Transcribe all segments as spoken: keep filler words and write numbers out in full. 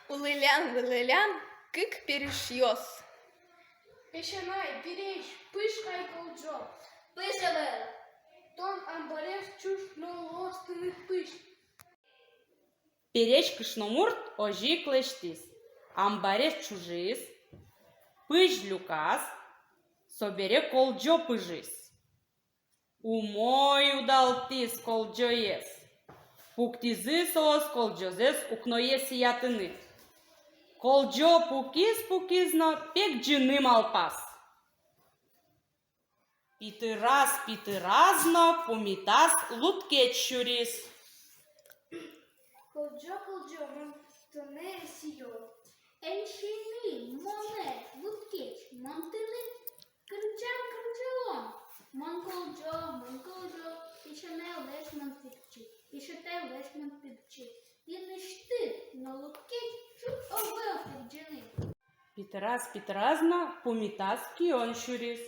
Улылям-вылылям кык пересьёс. Песянай, пересь, пыж ай, колӟо. Пыж ӧвӧл. Тон амбарез ӵуж, но луоз тыныд пызь. Пересь кышномурт озьы ик лэсьтӥз. Амбарез ӵужиз, пызь люказ, собере колӟо пыжиз. Умой удалтӥз колӟоез. Пуктӥзы соос колӟозэс укное сиятыны. Колӟо пукиз-пукиз но пегӟыны малпаз. Питыраз, питыраз но пумитаз лудкеч сюриз. Колӟо, колӟо, мон тонэ сиё. Эн сиы монэ, лудкеч, мон тыныд кырӟан кырӟалом. Мон колӟо, мон колӟо, песянайлэсь мон пегӟи, песятайлэсь мон пегӟи. Тынэсьтыд но, лудкеч, шуг ӧвӧл пегӟыны. Питыраз, питыраз но пумитаз кион сюриз.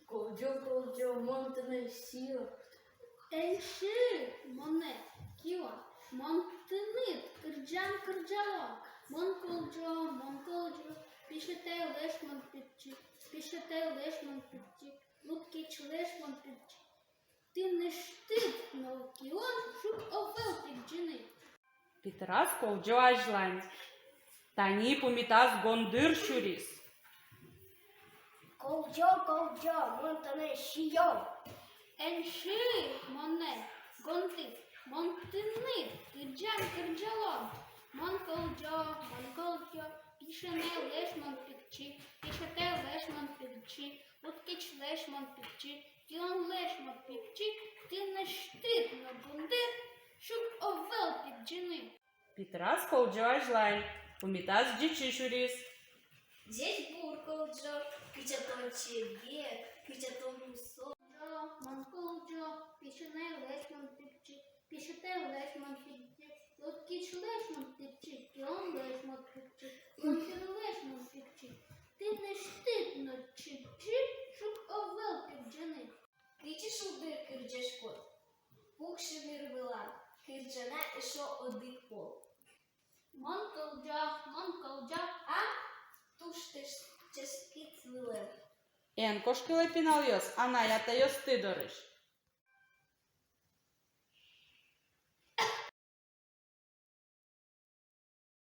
Колӟо, колӟо, мон тонэ сиё. Эн сиы монэ, кион, мон тыныд кырӟан кырӟалом. Мон колӟо, мон колӟо, песятайлэсь мон пегӟи, песятайлэсь мон пегӟи, лудкечлэсь мон пегӟи. Тынэсьтыд но, кион, шуг ӧвӧл пегӟыны. Питыраз колӟо азьлань. Тани пумитаз гондыр сюриз. Колӟо, колӟо, мон тонэ сиё. Эн сиы монэ, гондыр, мон тыныд кырӟан кырӟалом. Мон колӟо, мон колӟо, песянайлэсь мон пегӟи, песятайлэсь мон пегӟи, лудкечлэсь мон пегӟи, кионлэсь мон пегӟи. Тынэсьтыд но, гондыр, шуг ӧвӧл пегӟыны. Питыраз колӟо азьлань. Пумитаз ӟичы сюриз. Ӟечбур, колӟо, кыӵе тон чебер, кыӵе тон мусо. Мон колӟо, песянайлэсь мон пегӟи, песятайлэсь мон пегӟи, лудкечлэсь мон пегӟи, кионлэсь мон пегӟи, гондырлэсь мон пегӟи. Тынэсьтыд но, ӟичы, шуг ӧвӧл пегӟыны. Кыӵе шулдыр кырӟаськод, пуксьы ныр вылам, кырӟан на эшшо одӥг пол. Мон колӟо, мон колӟо, а? Туж ческыт вылэм. Эн кошкылэ, пиналъёс, анай-атайёсты дорысь.